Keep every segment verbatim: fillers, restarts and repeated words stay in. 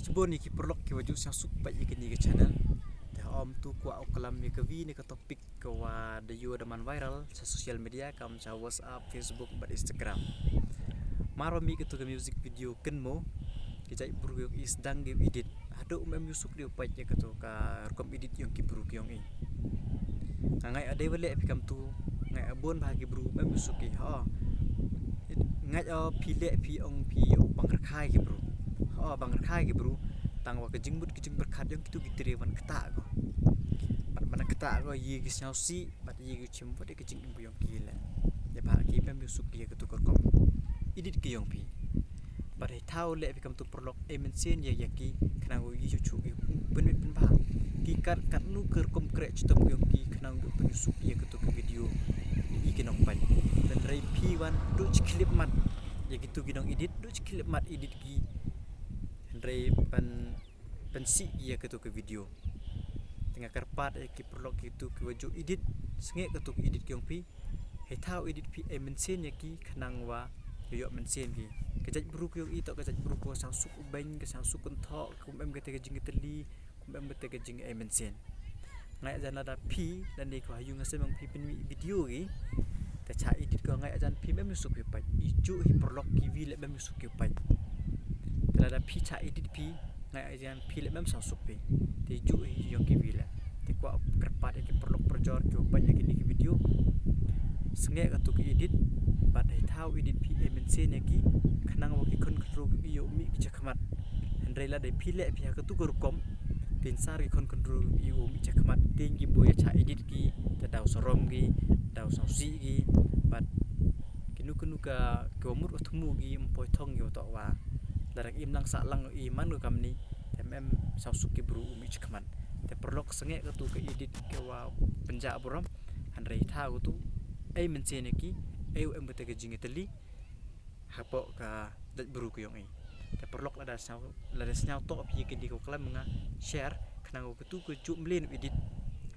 Shibun ïa ki paralok kiwa ju sngewsuk peit ïa kane ka channel. Te haba tu kwah u klam ïa kawi ne ka topic kawa da ïoh da man viral sha social media kam sha WhatsApp, Facebook bad Instagram. Mar ba mih katu ka music video kynmaw, ki jait bru ki sdang ki edit. Haduh ym em ïasuk de u peit ïa katu ka rukom edit yong ki bru ki yong i. Nga ngeit ade wa leh phi kam tu, ngeit abun bha ki bru ym em ïasuk ki. Ho. Ngeit o phi leh phi ong phi ïoh bang rkhai ki bru. Ho, bang rkhai ki bru. Tang wa ka jingmut ka jingpyrkhat yong kitu ki tre wan ktah ko. Bad man ktah ko ïa ki sngewsih bad ïa ki chim bad ïa ka jingim yong ki leh. Ïa bha ki ym em ïasuk ki ïa katu ka rukom edit ki yong phi. Bad hei thaw leh phi kam tu paralok, ai mynsiem ïa ïa ki khnang u ïa chu chu ki pynwit pynbha. Ki kat kat nu ka rukom kreh chitom yong ki khnang u pynïasuk ïa katu ka video. Ïa ki nongpeit. Hynrei phi wan du chi khlip mat ïa kitu ki nong edit, du chi khlip mat edit ki. Hynrei pan pynsih ïa katu ka video. Te nga kyrpad ïa ki paralok kitu kiwa ju edit, sngewbha katu ka edit ki yong phi. Hei thaw edit phi ai mynsiem ïa ki khnang wa ïoh mynsiem ki. Ka jait bru ki yong i toh ka jait bru ka sngewsuk u beiñ, ka sngewsuk kynthoh, kum em kata ka jingtylli, kum em kata ka jingai mynsiem. Ngeit jan lada phi lane ko ha ïung ha sem yong phi pynmih video ki. Te cha edit ko ngeit jan phi ym em ïasuk phi peit. I ju hi paralok kiwi leh ym em ïasuk ki peit. Te lada phi cha edit phi ngeit jan phi leh ym em sngewsuk phi. Te ju hi yong kiwi leh. Te kwah kyrpad ïa ki paralok parajor kiwa peit ïa kine ki video. Sngewbha katu ka edit bad hei thaw edit phi ai mynsiem ïa ki khnang wa ki khun khynroo ki ïoh mih ki chakhmat. Hynrei lada phi leh phi ha katu ka rukom, te sar ki khun khynroo ki ïoh mih chakhmat, te ki boi ïa cha edit ki, te daw sarom ki, daw sngewsih ki, bad kino kino ka kiwa mut wa thmu ki ym poi thong ki wa toh wa. Lada ki im lang sah lang i man ko kamni, te ym em sngewsuk ki bru u mih chakhmat. Te paralok sngewbha katu ka edit kiwa pynjah burom, hynrei thaw katu, ai mynsiem ïa ki, ai u em kata ka jingtylli hapoh ka jait bru ka yong i. Te paralok lada sngewtoh phi ïa kine ko klam nga share khnang wa katu ka ju mlien u edit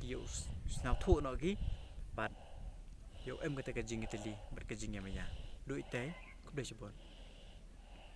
ki ïoh sngewthuh noh ki bad ïoh em kata ka jingtylli bad ka jingïamaya. Du ite, khublei shibun.